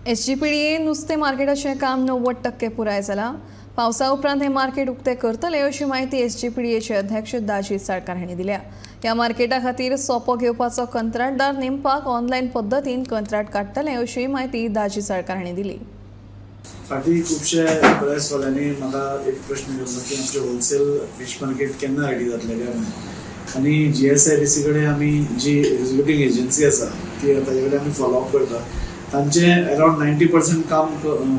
SGPDA नुस्तें मार्केटाचें काम 90% पुराय जालां. पावसा उपरांत हें मार्केट उक्तें करतले अशी म्हायती एसजीपीडीएचे अध्यक्ष दाजी साळकार हांणी दिल्या. ह्या मार्केटा खातीर सोपो घेवपाचो कंत्राटदार नेमपाक ऑनलायन पद्दतीन कंत्राट काडटले अशी म्हायती दाजी साळकार हांणी दिली. फाटीं खुबशे प्रेसवाल्यांनी म्हाका एक प्रश्न केल्लो की आमचें होलसेल फीश मार्केट केन्ना रेडी जातलें काय म्हणून. आनी जीएसआयडीसी कडेन आमी जी एक्झिक्युटींग एजन्सी आसा ती ताजे कडेन आमी फॉलोअप करता. तांचें अरावंड 90% काम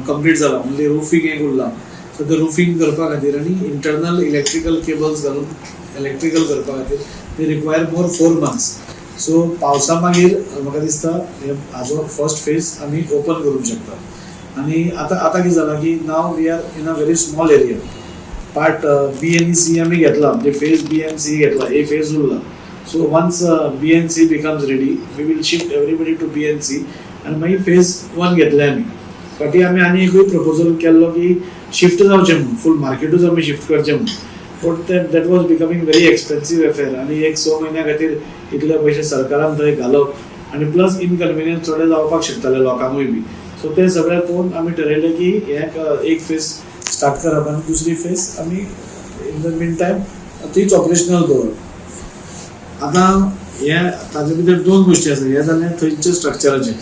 कंप्लीट जालां. ओन्ली रुफींग एक उरलां. सो ते रुफींग करपा खातीर आनी इंटरनल इलेक्ट्रिकल केबल्स घालून इलेक्ट्रिकल करपा खातीर they require more 4 months. So पावसा मागीर म्हाका दिसता हे हाजो फर्स्ट फेज आमी ओपन करूंक शकता. आनी आतां कितें जालां की now we are in a very small area. Part B आनी सी आमी घेतला, म्हणजे फेज बी आनी सी घेतला, ए फेज उरला. So once B and C becomes ready, we will shift everybody to B and C आनी मागीर फेज वन घेतले आमी. फाटीं आमी आनी एकूय प्रपोजल केल्लो की शिफ्ट जावचें म्हणून, फूल मार्केटूच आमी शिफ्ट करचें म्हणून, पूण तें that was becoming very expensive affair. आनी एक 6 म्हयन्या खातीर इतले पयशे सरकारान थंय घालप आनी प्लस इनकन्विनियन्स थोडे जावपाक शकताले लोकांकूय बी. सो ते सगळें पळोवन आमी ठरयलें की हें एक फेज स्टार्ट करप आनी दुसरी फेज आमी इन the mean time तीच ऑपरेशनल दवरप. आतां हें ताजे भितर दोन गोश्टी आसा. हें जालें थंयचे स्ट्रक्चराचें.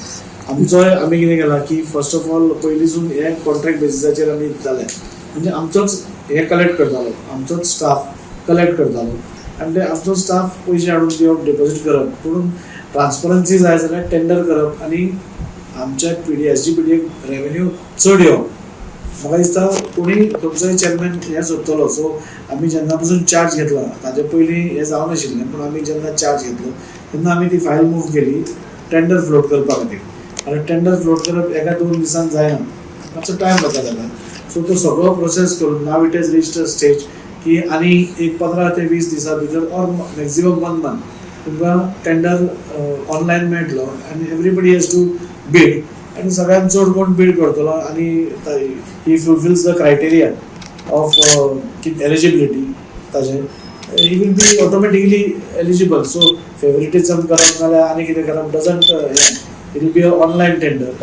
आमचोय आमी कितें केलां की फर्स्ट ऑफ ऑल पयलींसून हे कॉन्ट्रॅक्ट बेसिसाचेर आमी जालें, म्हणजे आमचोच हे कलेक्ट करतालो, आमचोच स्टाफ कलेक्ट करतालो आनी ते आमचो स्टाफ पयशे हाडून दिवप, डिपॉजीट करप. पूण ट्रान्सपरन्सी जाय जाल्यार टेंडर करप आनी आमच्या पीडी एसजीपीडीएक रेवेन्यू चड येवप. म्हाका दिसता कोणी खंयचोय चेअरमॅन हें सोदतलो. सो आमी जेन्ना पासून चार्ज घेतला, ताजे पयलीं हें जावनाशिल्लें, पूण आमी जेन्ना चार्ज घेतलो तेन्ना आमी ती फायल मूव केली टेंडर फ्लोट करपा खातीर. आनी टेंडर फ्लोट करप एका दोन दिसान जायना, मातसो टायम वता ताका. सो तो सगळो प्रोसेस करून now it has reached a stage की आनी एक 15 ते 20 दिसां भितर ऑर मॅक्झिमम वन मंथ तुमकां टेंडर ऑनलायन मेळटलो आनी एवरीबडी हॅज टू बीड. आनी सगळ्यात चड कोण बीड करतलो आनी he fulfils the criteria of eligibility ताजे, he will be automatically eligible. So favoritism करप नाजाल्यार आनी कितें करप doesn't, it will be a online tender.